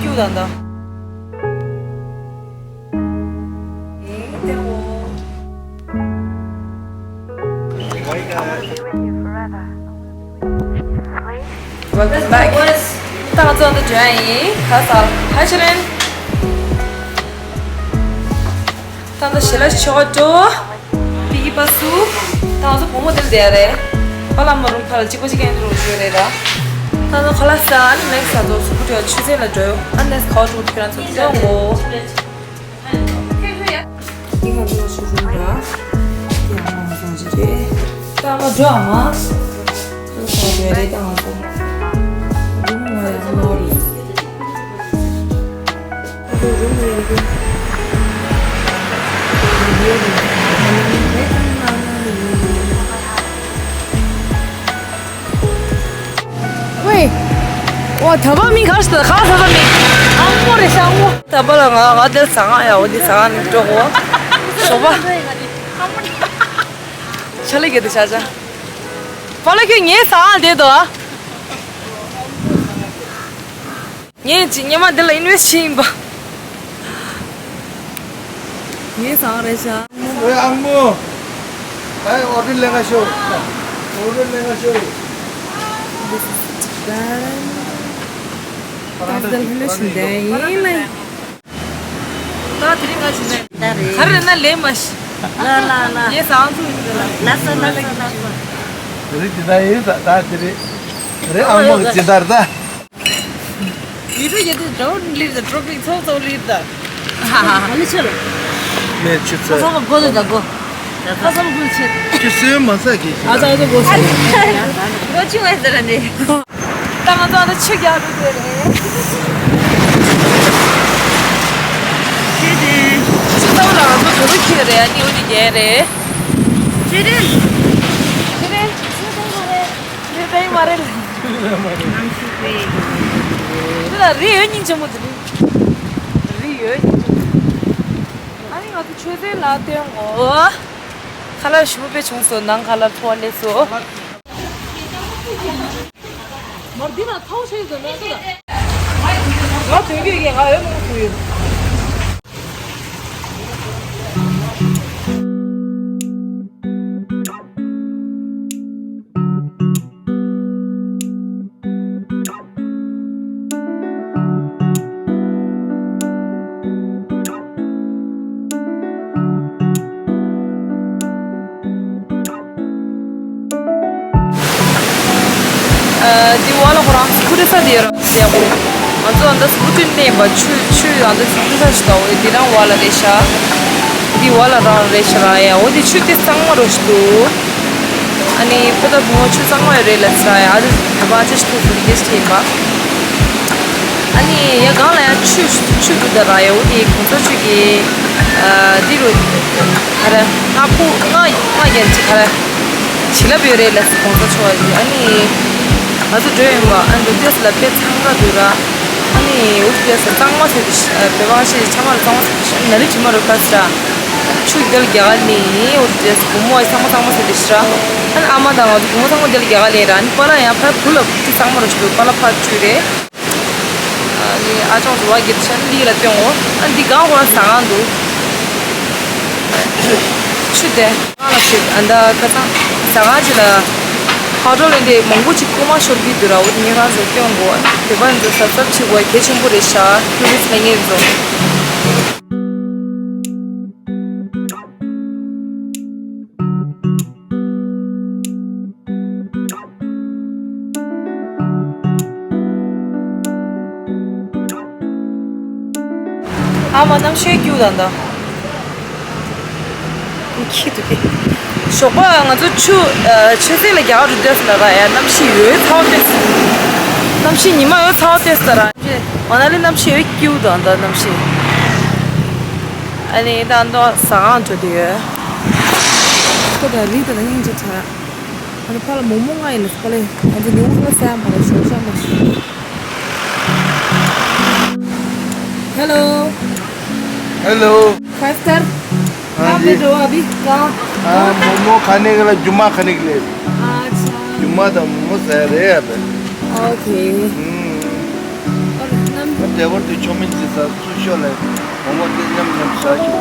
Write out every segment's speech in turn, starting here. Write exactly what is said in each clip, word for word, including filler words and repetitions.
ཀྱུ་དང་ད། Welcome back. ད་ང་ཚོ་འདི་འགྲོ་ཡ་ཡིན། ཁ་སང་ཧ་ཆི་རན། ད་ལྟ་ཞལ་ལག་མཆོད་འགྲོ། པི་ཀི་པ་སུ། ད་ང་ཚོ་བུ་མོ་འདིར་བསྡད་ཡ་རེད། པ་ལ་མ་རུང་ཁ་ལ་གཅིག་པ་གཅིག་རྐྱང་འདི་རུ་བཞུགས་རེད་ད། ད་ལྟ་ཁ་ལག་ཟ་ཨ་ནི་ནེག་སི་ང་ཚོ་སུ་ཁུ་ཏྲི་ཆུ་ཚོད་ལ་འགྲོ་ཡོད། ཨ་ནེག་སི་ཁ་ལག་འགྲོ་ཁྱེད་རང་ཚོ་ཐོན་གོ། འདི་ང་ཚོ་ལ་ཞུ་རུ་ལ། དེ་ཨ་མ་ང་ཚོ་ཅི་རེད། ད་ཨ་མ་འགྲོ་ཨ་མ། ཁ་ལག་ཟ་འགྲོ་ཡ་རེད་ད་ང་ཚོ། རུམ་ང་ཡ་ལོ་རེད། ཝེ། ཨོ་ད་བ་མི་ག་ཤི་ད་ག་ད་བ་མི། ཨ་མོ་རེ་ཤ་མོ། ད་བ་ལ་ང་ང་དེ་ཟ་ང་ཡ་འོ་དེ་ཟ་ང་ནི་འགྲོ་གོ། ཤོ་བ། ཆ་ལེ་གེ་དེ་ཤ་ཆ། བ་ལ་ཁྱོད་ངའི་ཟ་ང་དེ་དོ། ངས་ཅི་ཉི་མ་འདི་ལ་ཨིན་ཝེ་སི་བྱས་ཡིན་པ། ངས་བཟང་རེད་ཤག་ཨེ་ཨང་མོ། ཨེ་ཨོ་ཌར་ལེན་ག་ཤོག་ཨོ་ཌར་ལེན་ག་ཤོག This is done. ད་ལྟ་ལྷོད་ལྷོད་བྱུང་བསྡད་ཡིན་ལ། ད་དེ་རིང་ང་ཅི་ནས། ད་རེད། ག་རེ་ན་ལས་མ་ཤི། ལ་ལ་ལ། ངས་བཟང་ཚུལ་ཡིན་ལ། ལ་སོ་ལ་སོ་ལ་སོ། དེ་རིང་དེ་ད་ཡིན་ད་ད་དེ་རེད། དེ་རིང་ཨང་མོ་གི་སྦྱིན་བདག་རེད་ད། You do, you do, don't leave the tropic, so, so leave the. ཧ་ཧ། ཨ་ནི་ཆོ་ལ། ངས་ཆུ་ཚོད། ཁ་སང་གོ་ལ་འདྲ་གོ། ཁ་སང་གོ་ཆེ། ཆུ་སོན་མ་ཟ་གི་ཆུ། ཨ་ཙ་ཨ་ཙ་གོ་ཆེ། ལོ་ཆུ་བས་ཟེར་ནི། ད་ང་ཚོ་ཨ་ད་ཆུ་རྒྱག་འགྲོ་དེ་རེད། ཆུ་དེ། ཆུ་ཚོད་ལ་ང་ཚོ་དུ་རུ་ཁྱེར་རེད་ཨ་ནི་འོ་དེ་རྒྱལ་རེད། ཆུ་དེ། ཆུ་དེ། ཆུ་དེ་མ་རེད། ཆུ་དེ་མ་རེད། ནམ་ཞིག་རེད། དེ་ལ་རི་ཡོད་སྙིང་རྗེ་མོ་དེ་རེད། རི་ཡོད་སྙིང་རྗེ་མོ། ཨ་ནི་ང་ཚོ་ཆོས་སེང་ལ་སྟོན་གོ། ཁ་ལག་ཞིམ་པོ་དཔེ་བྱུང་སོང་། ནང་ཁ་ལག་ཚོ་བ་ལས་སོ། མར་འདི་ལ་ཐའོ་ཤེས་དོ་ན་དོ་ལ། ང་དོན་གྱི་ཡོད་ཀྱི་ང་ཡོད་མང་པོ་ཡོད། ཨ། འདི་བ་ལ་ཁོ་རང་སྐུ་རེ་ས་དེ་ཡོད་ར་ཟེར་གོ། ང་ཚོ་ཨ་མདའ་སྐུ་དྲིན་གནས་པ་ཆུ་ཆུ་ཨ་མདའ་སྐུ་ས་ཞིག་ད་འོ་དེ་རང་བ་ལ་རེད་ཤག་འདི་བ་ལ་རང་རེད་ཤག་ར་ཡ། འོ་དེ་ཆུ་དེ་གཙང་མ་རོ་ཞིག་འདུག་ཨ་ནི་ཕེ་ད་བུ་མོ་ཆུ་གཙང་མ་ཡོད་རེད་ལ་ས་ཡ། ཨ་དེ་ད་བ་ཅི་ཞིག་ཐུག་སོང་གེ་ཞིག་ཡིན་པ། ཨ་ནི་ཡ་གང་ལ་ཡ་ཆུ་ཆུ་འདུག་ད་ར་ཡ། འོ་དེ་གོང་ས་ཆུ་གི་ཨ་འདི་རུ་ག་རེ་ང་ཕུ་ང་ང་རྒྱལ་ཅིག་ག་རེ། བྱིན་རླབས་ཡོད་རེད་ལབ་སོང་གོང་ས་མཆོག་གིས། ཨ་ནི་ང་ཚོ་འགྲོ་ཡོད་མ། ཨ་འདུག་ཏེས་ལ་དཔེ་འཚང་ཁ་འདུག་ར། ཨ་ནི་འུ་ཏེས་གཙང་མ་ཟེར་ཏེ་བོད་པ་ཞིག་ཆ་མ་ལ་གཙང་མ་ཟེར་ཏེ་ནཱ་རི་བྱེ་མ་རུ་ཁ་སི་ར། ཆུ་དེ་ལ་རྒྱ་གར་ནི་འུ་ཏེས་བུ་མོ་ཨེ་ཚང་མ་གཙང་མ་ཟེར་ཏེ་ཤི་ར། ཨ་ནི་ཨ་མ་དང་ང་ཚོ་བུ་མོ་ཚང་མ་དེ་ལ་རྒྱ་གར་ལེན་ར། ཨ་ནི་པཱ་ལགས་ཡང་ཕར་བུ་ལ་དེ་གཙང་མ་རུ་ཞིག་འདུག་པཱ་ལགས་ཕར་བཅུག་རེད། ཨ་ནི་ཨ་ཅོང་དུ་བ་གིར་ཆེན་ལི་ལ་སྟོན་འོ། ཨ་འདི་གང་གོ་ཟ་ང་འདུག་ཆུ་དེ་ང་ལ་ཞིག་ཨ་འདའ་ཁ་སང་ཟ་ང་ཅི་ལ་ཧ་ཀྲོ་ལེན་དེ་མང་པོ་ཅིག་རྐུ་མ་ཤོར་གི་འདུག་ར། འོ་དེ་ངས་རང་ཚོ་སྟོན་གོ། ཨ་ནི་དེ་བ་འདི་ཚོ་གཟབ་གཟབ་བྱེད་དགོས་གལ་ཆེན་པོ་རེད་ཤག་ཊུ་རི་སི་ཊི་ལ་ངེས་འཛོམས། ཨ་མ་གནམ་གཤིས་སྐྱིད་དང་ད། ཁྱི་འདུག་གི་ཞོགས་པ་ང་ཚོ་ཆུ་ཨ་ཆུ་སེང་ལ་རྒྱག་རུ་སྡོད་སོང་ལ་ར་ཡ། གནམ་གཤིས་ཡོད་ཚ་བ་སྟེ། གནམ་གཤིས་ཉི་མ་ཡོད་ཚ་བ་སྟེ་ས་ར། མ་ན་ལི་གནམ་གཤིས་ཡོད་སྐྱིད་དང་ད་གནམ་གཤིས། ཨ་ནི་ད་མདོ་ཟ་ཁང་འགྲོ་དུས་ཡོད། ཁོ་དང་རི་དེ་ལ་སྙིང་རྗེ་དྲག་ཨ་ནི་ཕ་ལ་མོག་མོག་ང་ཡིན་ལ་ཕ་ལ་ང་ཚོ་ཉུང་ལ་སའི་མ་ལ་ཞོགས་ཤ་མ་ཞིག Hello. Hello. Five star. हाँ जी। आप भी कहाँ? हाँ, मोमो खाने के लिए जुम्मा खाने के लिए। अच्छा। जुम्मा था, मोमो सह रहे यहाँ पे। ओके। हम्म। और नम- བདེ་བར་དུ་མཆོག་དམན་གྱི་ས་ཚུར་ཤོག་ལ་འོང་བ་དེ་མཉམ་མཉམ་བཞག་ཞུ།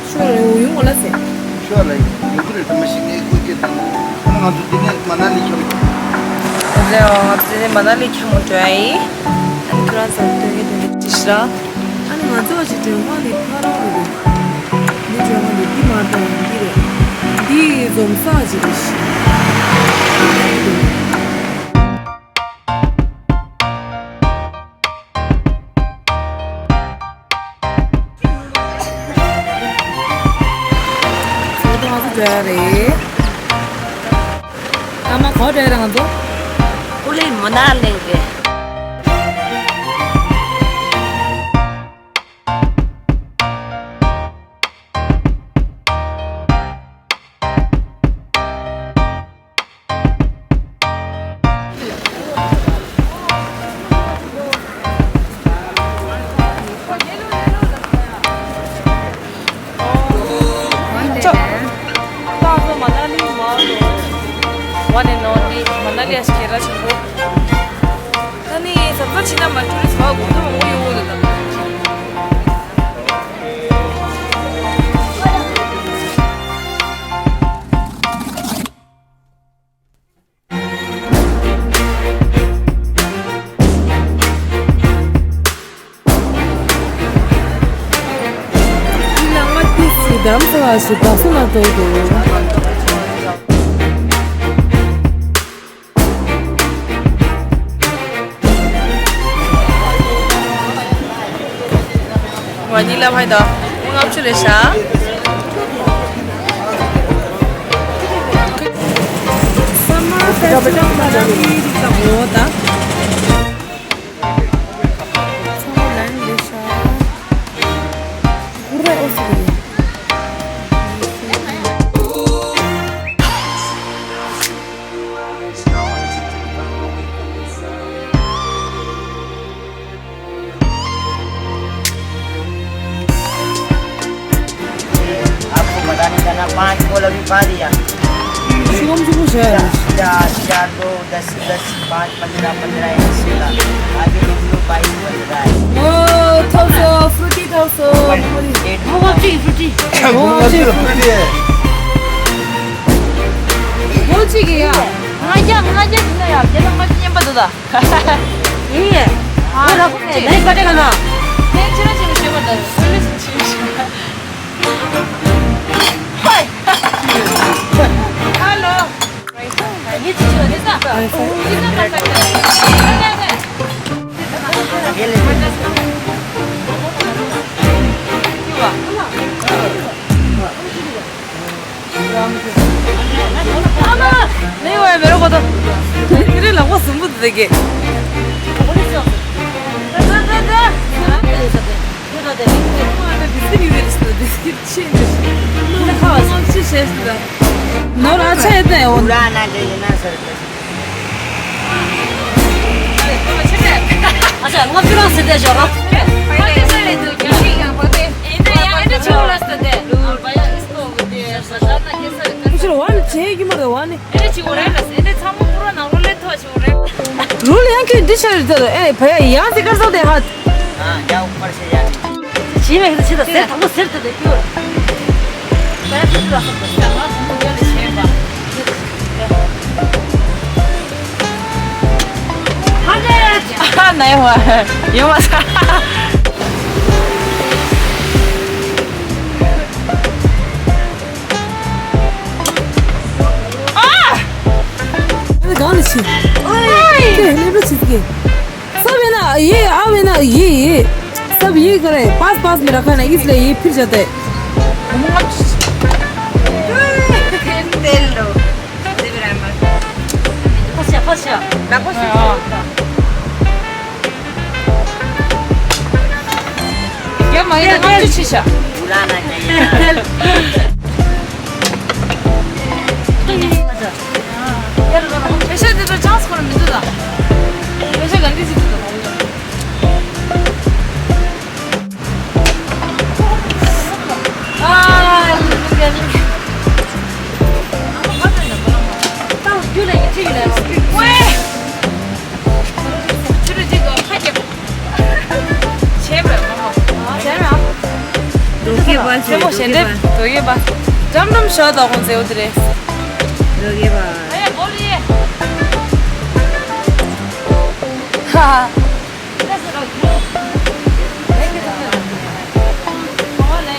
ཤོག་ལ་ཡོང་ཡོང་ལ་ཟེར། ཤོག་ལ་ཡོང་གི་རེད། དུ་མ་ཞིག་ངས་ཁོ་སྐད་དུ་ང་ཚོ་འདི་ནས་མ་ན་ལི་འཁྱམ། ང་ཚོ་འདི་ནས་མ་ན་ལི་འཁྱམ་མོ་འགྲོ་ཡ་ཡིན། ཨ་ནི་ཁྱོད་རང་ཚོ་སྟོན་གི་འདུག་ཅི་ཞིག་ར། ཨ་ནི་ང་ཚོ་ཅི་འདྲ་བ་ནི་ཕ་རོག་རེད། འདི་འདྲ་བ་ནི་འདི་མ་འདྲ་བ་འདི་རེད། འདི་འཛོམས་ས་ཅི་རེད་ཤི། ཚོགས་ཐོག་ང་ཚོ་འགྲོ་ཡ་རེད། ཨ་མ་གོ་འགྲོ་ཡ་རེད་ང་ཚོ། ཀུ་ལི་མུ་ན་གླིང་གི། One and only Manali Ashkera Chumbo. ད་ནི་ཟབ་ཟབ་ཕྱིན་ན་མ་ཊུ་རི་སི་བ་དགོས་མཁོ་མང་པོ་ཡོད་འོ་ལ། འདི་ལ་མ་ཏི་སི་དམ་ས་བ་ཞིག་བདག་སོ་ན་ཏོ་དོ། ཝ་ནི་ལ་ཕའི་ད་ལྔ་བཅུ་རེད་ཤག་ས་མ་ས་ཆ་མ་ར་མི་རི་ཀ་འོ་ད། ཚང་མ་ལན་རེད་ཤག་ཧུར་རེ་ཨོ་སི་རེད། आपको पता नहीं चला, पाँच कॉल अभी पा दिया। शुभम शुभम शहर। चार, चार, दो, दस, दस, पाँच, पन्द्रह, पन्द्रह, ऐसे का। आगे हम लोग भाई बन रहा है। ओ, थोसो, फ्रूटी थोसो। एट। वो फ्रूटी, फ्रूटी। वो फ्रूटी। वो फ्रूटी है। वो चीज़ है यार। ང་ཡང་ང་ཡང་ཡིན་ན་ཡང་རྒྱལ་ལ་ང་ཡིན་པ་འདུག་ད། ཡིན་ཡ། ཨ་ལ་ཁོ་ནས་ནས་ཀ་ཏེ་ག་ན། ནས་ཁྱེད་རང་ཁྱེད་རང་བྱེད་པ་ད་སུ་ལ་ཞིག་བྱེད་ཞིག་ཧོའི། ཧ་ལོ། ཡིད་ཆེས་བྱོས་ད། ཡིད་ཆེས་བྱོས་ད། ཨ་མ། ནི་ཝའི་མེ་རོ་གོ་ཏོ། ནི་རི་ལ་གོ་སུམ་བུ་དེ་གེ། ད་ད་ད་ད། ད་ད་ད། ད་ད་ད། ད་ད་ད། ད་ད་ད། ད་ད་ད། ད་ད་ད། ནོར་ཨ་ཆ་ཡེ་ཏེ་འོ། ཨ་ཅག་ལྔ་བཅུ་རང་ཟེར་ཏེ་ཞོག་རང་། ཁྱོད་ཝ་ནི་བྱེད་ཀྱི་མ་རེད་ཝ་ནི། རུལ་ཡང་ཁྱོད་འདི་ཆ་རེད་ད་ཨེ་བ་ཡ་ཡང་ཟེར་གར་སོང་དེ་ཧ། ཞི་བའི་ཁྱི་ད་ཟེར་དང་པོ་ཟེར་ཏེ་དེ་ཁྱོད། ད་ཡ་ཁྱི་ད་ཟེར་ཏེ་ཟེར་ང་སུ་མོ་ཡ་ལ་བྱས་པ། ཧ་ན་ཡ་བ་ཡོང་བ་ས། ཨ། ཨ་ནི་གང་ལ་ཕྱིན། ཨོའི། ཁྱོད་སླེབས་རོགས་བྱེད་ཀྱི། सब है ना ये, अब है ना ये, ये। सब ये करे, पास पास में रखा है ना, इसलिए ये फिर जाता है। ཡ་མ་ཡིན་ན་ལྔ་བཅུ་ཕྱིན་ཤག་པེ་ཤ་འདི་ཚོ་ཅང་སུ་ཁོ་ན་མི་འདུག་ད། པེ་ཤ་ག་འདི་ཞིག་འདུག་ད། ཨ། ད་རྒྱུ་ལ་ཡིན་ཅི་ཡིན་ལ་ཡོང་། ཝེ། ཆུ་རུ་ཅིག་ག་ཁ་རྒྱབ། སེ་མོ་ཞལ་འདེབས་རྡོ་རྒྱས་པ། འགྲམ་འགྲམ་ཞོག་དང་ཁོང་ཚེ་འུ་དེ་རེད། རྡོ་རྒྱས་པ། ཧ་ཧ།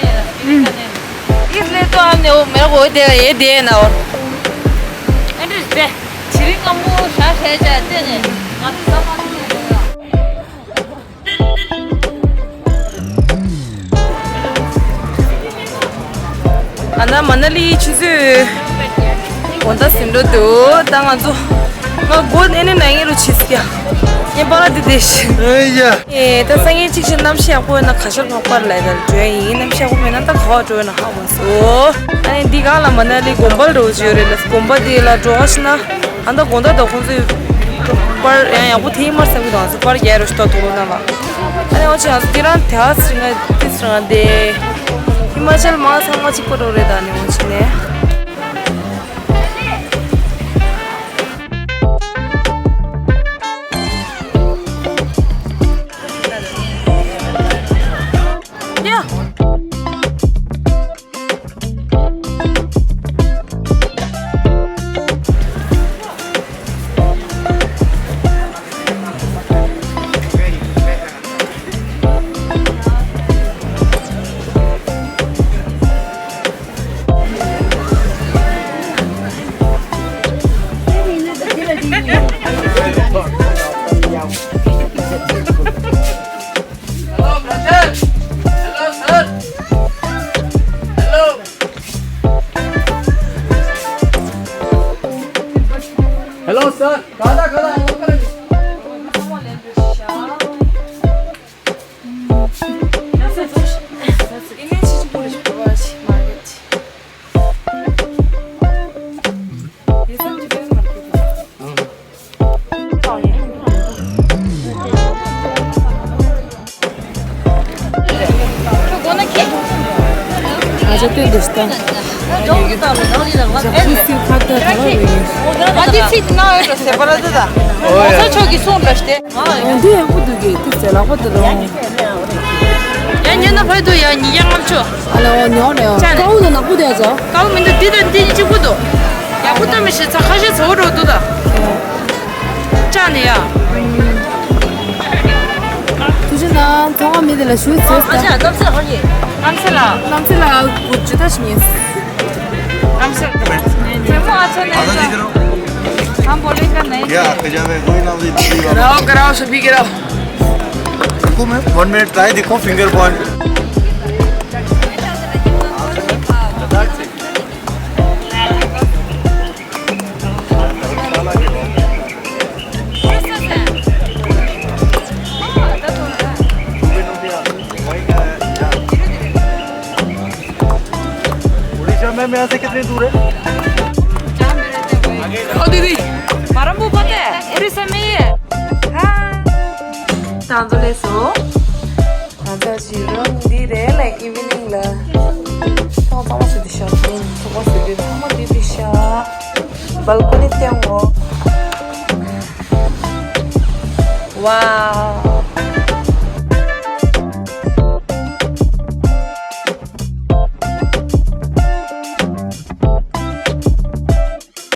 ཨིས་ལེ་ཏོ་ཨ་ནེ་འོ་མེ་གོ་དེ་ཡེ་དེ་ན་འོ། ཨེ་འདྲ་རེད། ཇི་རིང་སྔ་མོ་ཞག་ཞེ་ཅག་བལྟས་ནས་ང་ཚོ་ས་མ་ཐུག་ནས། ཨ་ན་མ་ན་ལི་ཆུ་ཚོད་དགོང་དག་ཟིན་འགྲོ་འདུག་ད་ང་ཚོ་ང་སྒོ་ནས་ནས་ནང་ཡིན་རུ་ཆིས་ཀྱ་ངས་པ་ལ་དེ་དེ་ཤི། ཨེ་ཡ། ཨེ་ད་སང་ཉིན་གཅིག་ཤི་གནམ་གཤིས་ཡག་པོ་ཡོད་ན་ག་ཤར་ལྷག་པར་ལ་ཡ་ད་འགྲོ་ཡ་ཡིན། གནམ་གཤིས་ཡག་པོ་མེད་ན་ད་ག་བ་འགྲོ་ཡོད་ན་ཧ་གོ་སོ། ཨ་ནི་འདི་གང་ལ་མ་ན་ལི་དགོན་པ་ལ་འགྲོ་བཞིན་ཡོད་རེད་ལ། དགོན་པ་དེ་ལ་འགྲོ་བ་ཤི་ན། ཨ་ད་དགོང་དག་ད་ཁོང་ཚོས་པར་ཡང་ཡག་པོ་དེ་ཡིན་མར་བསམ་གྱི་འདུག་ང་ཚོ་པར་རྒྱག་རོགས་ཞུ་ད་དུང་ལོ་ན་ལ། ཨ་ནི་འོ་ཆེ་ང་ཚོ་དེ་རང་དེ་ཧ་སི་རི་ང་དེ་སི་རང་དེ་ཧི་མ་ཅལ་མ་ཚང་མ་གཅིག་པ་འགྲོ་རེད། ད་ནི་འོ་ཆེ་ནས། ཡ། Hello, brother. Hello, sir. Hello. Hello, sir. Kada, kada, kada. འདི་ཡག་པོ་འདུག་གི། དེ་ཚེ་ལག་པ་འདི་རང་། ཡ་ཉོ་ན་ཕ་དུ་ཡ་ཉིས་བརྒྱ་ལྔ་བཅུ། ཨ་ལ་ཉོ་ནས་ཀའུ་ནང་ནག་པོ་དེ་ཚོ། ཀའུ་མི་འདུག་འདི་དང་འདི་གཉིས་གཅིག་པུ་འདུག་ཡག་པོ་ལྟ་མི་ཤེས། ཚ་ཁ་ཤས་ཚ་བོ་འགྲོ་འདུག་ད། ཅག་ནས་ཡ། ཐུགས་རྗེ་གནང་། ཚང་མ་མི་དེ་ལ་ཞུ་ཚེ། ཨ་ཅག་གནམ་ས་ཧོ་ཡེ། གནམ་ས་ལ། གནམ་ས་ལ་གུ་ཇུ་ད་ཞིག་ཉེས། གནམ་ས་ལ། ཐེ་མོ་ཨ་ཅག་ནས་ཡ། ཨ་ཅག་ནས་ཡ། ཡ། ཀ་ཇ་ཝེ་གོ་ཡི་ནང་ལ་ཡི་ཀ་རའོ་ཀ་རའོ་ཤ་བི་ཀ་རའོ། रुको मैम, वन मिनट ट्राई देखो फिंगर पॉइंट। उड़ीसा मैम यहाँ से कितनी दूर है? ओ दीदी, परम पता है, उड़ीसा में ही है। हाँ। तांदुल है सो। ང་ཚོ་ཅི་རུམ་འདི་རེད་ལ། ཨི་ཝི་ནིང་ལ་ཐོག་ཚང་མ་སུ་དེ་ཤག་ཚོགས་པ་སུ་དེ་ཚང་མ་དེ་དེ་ཤག་བལ་ཀོ་ནི་སྟེང་ངོ་། ཝའོ།